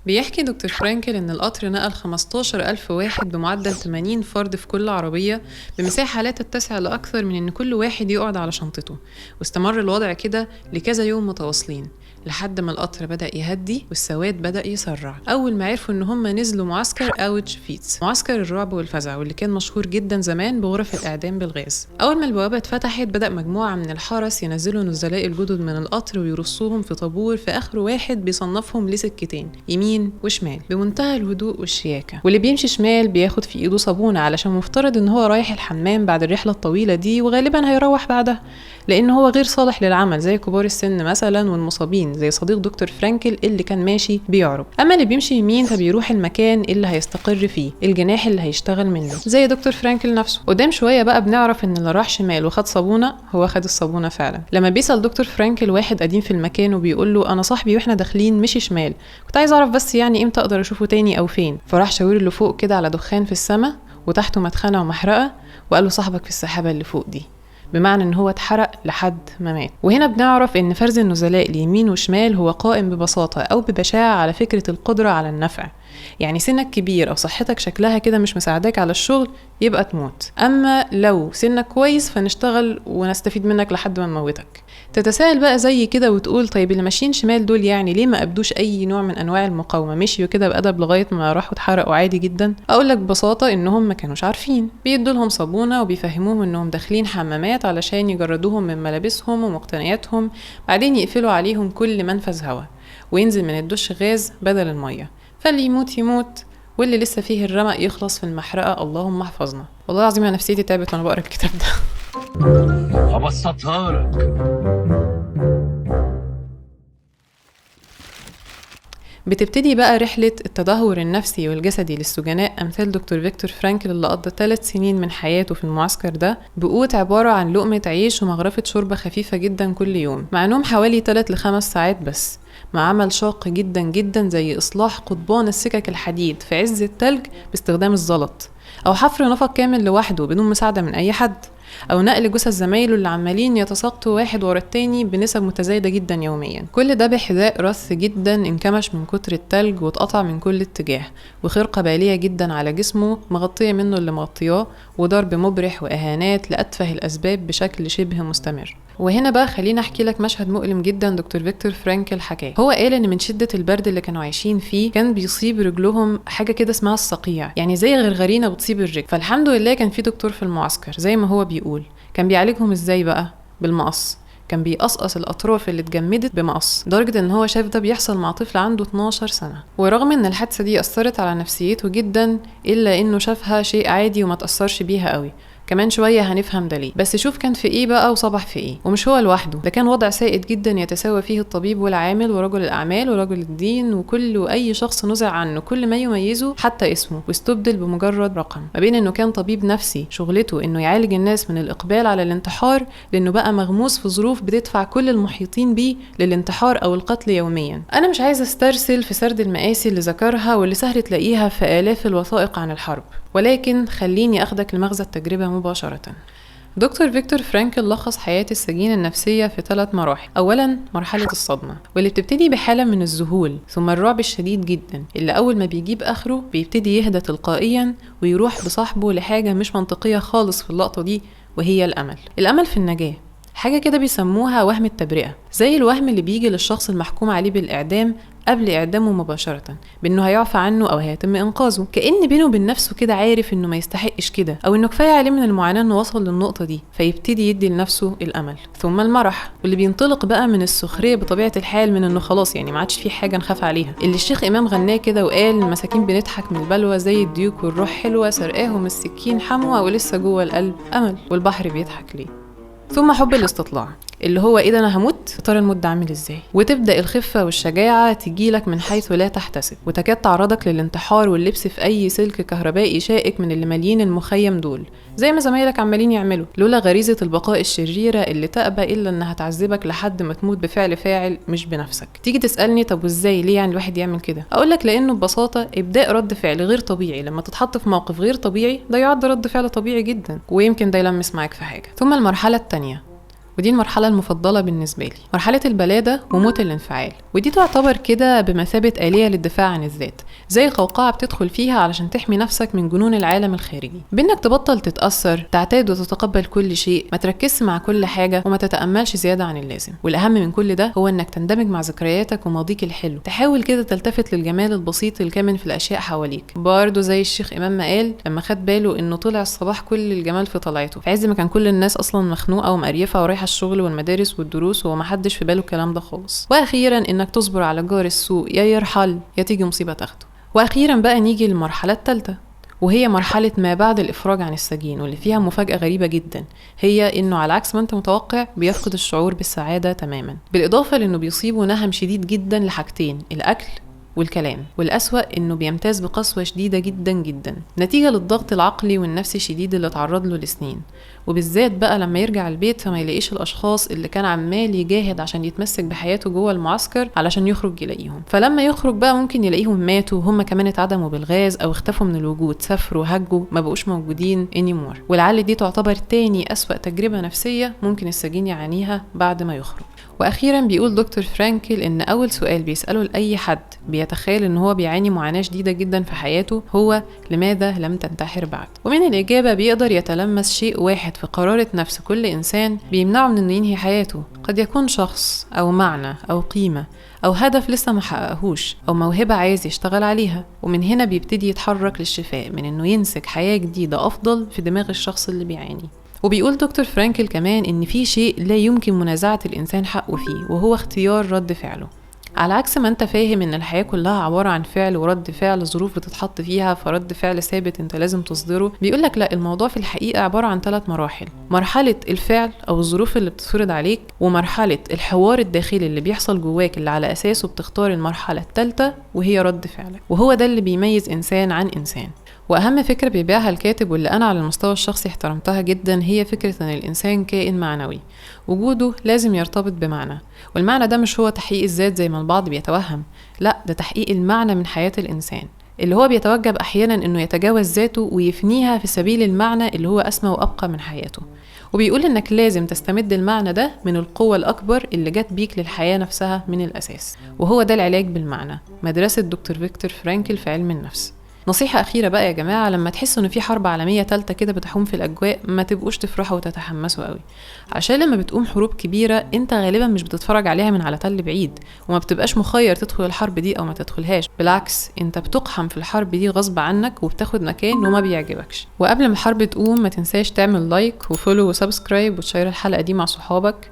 بيحكي دكتور فرانكل إن القطر نقل 15,000 واحد بمعدل 80 فرد في كل عربية، بمساحة لا تتسع لأكثر من إن كل واحد يقعد على شنطته. واستمر الوضع كده لكذا يوم متواصلين لحد ما القطر بدأ يهدي والسواد بدأ يسرع. أول ما عرفوا إن هم نزلوا معسكر أوتشفيتس، معسكر الرعب والفزع واللي كان مشهور جدا زمان بغرف الإعدام بالغاز. أول ما البوابة اتفتحت بدأ مجموعة من الحرس ينزلوا نزلاء الجدد من القطر ويرصوهم في طابور في آخر واحد بيصنفهم لسكتين، يمين وشمال، بمنتهى الهدوء والشياكة. واللي بيمشي شمال بياخد في إيده صابونة علشان مفترض إن هو رايح الحمام بعد الرحلة الطويلة دي، وغالبا هيروح بعدها لأن هو غير صالح للعمل زي كبار السن مثلا والمصابين زي صديق دكتور فرانكل اللي كان ماشي بيعرب. اما اللي بيمشي يمين فبيروح المكان اللي هيستقر فيه، الجناح اللي هيشتغل منه زي دكتور فرانكل نفسه. قدام شوية بقى بنعرف ان اللي راح شمال وخد صابونه هو خد الصابونه فعلا. لما بيسال دكتور فرانكل واحد قديم في المكان وبيقول له انا صاحبي واحنا داخلين مشي شمال، كنت عايز اعرف بس يعني امتى اقدر اشوفه تاني او فين. فراح شاور له فوق كده على دخان في السماء وتحته مدخنه ومحرقه، وقال له صاحبك في السحابة اللي فوق دي، بمعنى ان هو اتحرق لحد ما مات. وهنا بنعرف ان فرز النزلاء اليمين وشمال هو قائم ببساطة او ببشاعة على فكرة القدرة على النفع. يعني سنك كبير او صحتك شكلها كده مش مساعداك على الشغل يبقى تموت، اما لو سنك كويس فنشتغل ونستفيد منك لحد ما نموتك. تتساءل بقى زي كده وتقول طيب اللي ماشيين شمال دول يعني ليه ما ابدوش اي نوع من انواع المقاومة، مشيوا كده بادب لغاية ما راحوا اتحرقوا عادي جدا؟ اقول لك ببساطة انهم ما كانوش عارفين. بيدوا لهم صابونه وبيفهموهم انهم داخلين حمامات علشان يجردوهم من ملابسهم ومقتنياتهم، بعدين يقفلوا عليهم كل منفذ هواء وينزل من الدش غاز بدل المية، فاللي يموت يموت واللي لسه فيه الرمق يخلص في المحرقة. اللهم احفظنا. والله العظيم انا نفسيتي تعبت وانا بقرا الكتاب ده. ابسطها لك. بتبتدي بقى رحلة التدهور النفسي والجسدي للسجناء أمثال دكتور فيكتور فرانكل اللي قضى 3 سنين من حياته في المعسكر ده بقوت عبارة عن لقمة عيش ومغرفة شوربة خفيفة جدا كل يوم، مع نوم حوالي 3 ل 5 ساعات بس، مع عمل شاق جدا جدا زي إصلاح قضبان السكك الحديد في عز التلج باستخدام الزلط، أو حفر نفق كامل لوحده بدون مساعدة من أي حد، أو نقل جثث زمايله اللي عمالين يتساقطوا واحد ورا التاني بنسب متزايدة جدا يوميا. كل ده بحذاء رث جدا انكمش من كتر التلج واتقطع من كل اتجاه، وخرقة بالية جدا على جسمه مغطية منه اللي مغطياه، وضرب مبرح وإهانات لأتفه الأسباب بشكل شبه مستمر. وهنا بقى خلينا احكي لك مشهد مؤلم جدا دكتور فيكتور فرانكل حكاه. هو قال ان من شده البرد اللي كانوا عايشين فيه كان بيصيب رجلهم حاجة كده اسمها الصقيع، يعني زي غرغرينه بتصيب الرجل. فالحمد لله كان في دكتور في المعسكر زي ما هو بيقول. كان بيعالجهم ازاي بقى؟ بالمقص. كان بيقصقص الاطراف اللي اتجمدت بمقص، لدرجة ان هو شاف ده بيحصل مع طفل عنده 12 سنة. ورغم ان الحادثة دي اثرت على نفسيته جدا الا انه شافها شيء عادي وما تاثرش بيها قوي. كمان شوية هنفهم ده ليه. بس شوف كان في ايه بقى وصبح في ايه. ومش هو لوحده، ده كان وضع سائد جدا يتساوى فيه الطبيب والعامل ورجل الاعمال ورجل الدين وكل واي شخص نزع عنه كل ما يميزه حتى اسمه واستبدل بمجرد رقم. ما بين انه كان طبيب نفسي شغلته انه يعالج الناس من الاقبال على الانتحار، لانه بقى مغموس في ظروف بتدفع كل المحيطين بيه للانتحار او القتل يوميا. انا مش عايزه استرسل في سرد المآسي اللي ذكرها واللي سهل تلاقيها في آلاف الوثائق عن الحرب، ولكن خليني أخدك لمغزى التجربة مباشرة. دكتور فيكتور فرانكل لخص حياة السجين النفسية في 3 مراحل. أولا مرحلة الصدمة، واللي بتبتدي بحالة من الذهول ثم الرعب الشديد جدا اللي أول ما بيجيب آخره بيبتدي يهدى تلقائيا ويروح بصاحبه لحاجة مش منطقية خالص في اللقطة دي، وهي الأمل. الأمل في النجاة، حاجة كده بيسموها وهم التبرئة، زي الوهم اللي بيجي للشخص المحكوم عليه بالإعدام قبل إعدامه مباشرة بأنه هيعفى عنه أو هيتم إنقاذه، كأن بينه وبين نفسه كده عارف إنه ما يستحقش كده أو إنه كفاية عليه من المعاناة إنه وصل للنقطة دي، فيبتدي يدي لنفسه الأمل. ثم المرح، واللي بينطلق بقى من السخرية بطبيعة الحال من إنه خلاص يعني ما عادش في حاجة نخاف عليها، اللي الشيخ إمام غناه كده وقال المساكين بنضحك من البلوى زي الديوك والروح حلوة سرقاهم السكين حموة ولسه جوه القلب أمل، والبحر بيضحك ليه. ثم حب الاستطلاع، اللي هو ايه ده انا هموت، ترى الموت ده عامل ازاي، وتبدا الخفة والشجاعة تجيلك من حيث لا تحتسب، وتكاد تعرضك للانتحار واللبس في اي سلك كهربائي شائك من اللي مالين المخيم دول زي ما زمايلك عمالين يعملوا، لولا غريزة البقاء الشريرة اللي تأبى الا انها تعذبك لحد ما تموت بفعل فاعل مش بنفسك. تيجي تسالني طب وازاي ليه يعني الواحد يعمل كده؟ اقولك لانه ببساطة ابداء رد فعل غير طبيعي لما تتحط في موقف غير طبيعي ده يعد رد فعل طبيعي جدا، ويمكن ده يلمس معاك في حاجة. ثم المرحلة الثانية، ودي المرحلة المفضلة بالنسبة لي، مرحلة البلادة وموت الانفعال. ودي تعتبر كده بمثابة آلية للدفاع عن الذات، زي قوقعة بتدخل فيها علشان تحمي نفسك من جنون العالم الخارجي، بإنك تبطل تتأثر، تعتاد وتتقبل كل شيء، ما تركزش مع كل حاجة، وما تتأملش زيادة عن اللازم. والأهم من كل ده هو إنك تندمج مع ذكرياتك وماضيك الحلو، تحاول كده تلتفت للجمال البسيط الكامن في الأشياء حواليك. برضه زي الشيخ إمام ما قال لما خد باله إنه طلع الصباح كل الجمال في طلعته، في عز ما كان كل الناس أصلا مخنوقة ومقريفة ورايحة الشغل والمدارس والدروس ومحدش في باله الكلام ده خالص. واخيرا انك تصبر على جار السوء، يا يرحل يا تيجي مصيبة تاخده. واخيرا بقى نيجي للمرحلة الثالثة، وهي مرحلة ما بعد الافراج عن السجين، واللي فيها مفاجاة غريبة جدا، هي انه على عكس ما انت متوقع بيفقد الشعور بالسعادة تماما، بالاضافة لانه بيصيبه نهم شديد جدا لحاجتين، الاكل والكلام. والأسوأ إنه بيمتاز بقسوة شديدة جدا جدا نتيجة للضغط العقلي والنفسي الشديد اللي اتعرض له لسنين، وبالذات بقى لما يرجع البيت فما يلاقيش الأشخاص اللي كان عمال يجاهد عشان يتمسك بحياته جوه المعسكر علشان يخرج يلاقيهم. فلما يخرج بقى ممكن يلاقيهم ماتوا، هم كمان اتعدموا بالغاز أو اختفوا من الوجود، سافروا، هجوا، ما بقوش موجودين anymore. ولعل دي تعتبر تاني أسوأ تجربة نفسية ممكن السجين يعانيها بعد ما يخرج. واخيرا بيقول دكتور فرانكل ان اول سؤال بيساله لاي حد بيتخيل ان هو بيعاني معاناة شديدة جدا في حياته هو لماذا لم تنتحر بعد؟ ومن الاجابة بيقدر يتلمس شيء واحد في قرارة نفس كل انسان بيمنعه من انه ينهي حياته، قد يكون شخص او معنى او قيمة او هدف لسه ما حققهوش او موهبة عايز يشتغل عليها، ومن هنا بيبتدي يتحرك للشفاء من انه ينسج حياة جديدة افضل في دماغ الشخص اللي بيعاني. وبيقول دكتور فرانكل كمان إن في شيء لا يمكن منازعة الإنسان حقه فيه، وهو اختيار رد فعله. على عكس ما انت فاهم ان الحياة كلها عبارة عن فعل ورد فعل، ظروف بتتحط فيها فرد فعل ثابت انت لازم تصدره، بيقولك لا، الموضوع في الحقيقة عبارة عن 3 مراحل: مرحلة الفعل او الظروف اللي بتفرض عليك، ومرحلة الحوار الداخلي اللي بيحصل جواك اللي على اساسه بتختار المرحلة الثالثة وهي رد فعلك، وهو ده اللي بيميز انسان عن انسان. واهم فكرة بيبيعها الكاتب واللي انا على المستوى الشخصي احترمتها جدا هي فكرة ان الانسان كائن معنوي، وجوده لازم يرتبط بمعنى، والمعنى ده مش هو تحقيق الذات زي ما البعض بيتوهم، لا، ده تحقيق المعنى من حياة الانسان اللي هو بيتوجب احيانا انه يتجاوز ذاته ويفنيها في سبيل المعنى اللي هو اسمى وابقى من حياته. وبيقول انك لازم تستمد المعنى ده من القوة الاكبر اللي جت بيك للحياة نفسها من الاساس، وهو ده العلاج بالمعنى، مدرسة دكتور فيكتور فرانكل في علم النفس. نصيحة أخيرة بقى يا جماعة، لما تحسوا إن في حرب عالمية تالتة كده بتحوم في الأجواء ما تبقوش تفرحوا وتتحمسوا قوي، عشان لما بتقوم حروب كبيرة أنت غالبا مش بتتفرج عليها من على تل بعيد، وما بتبقاش مخير تدخل الحرب دي أو ما تدخلهاش، بالعكس أنت بتقحم في الحرب دي غصب عنك وبتاخد مكان وما بيعجبكش. وقبل ما الحرب تقوم ما تنساش تعمل like و follow و subscribe وتشير الحلقة دي مع صحابك،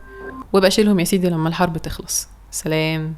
وابقى شيلهم يا سيدي لما الحرب تخلص. سلام.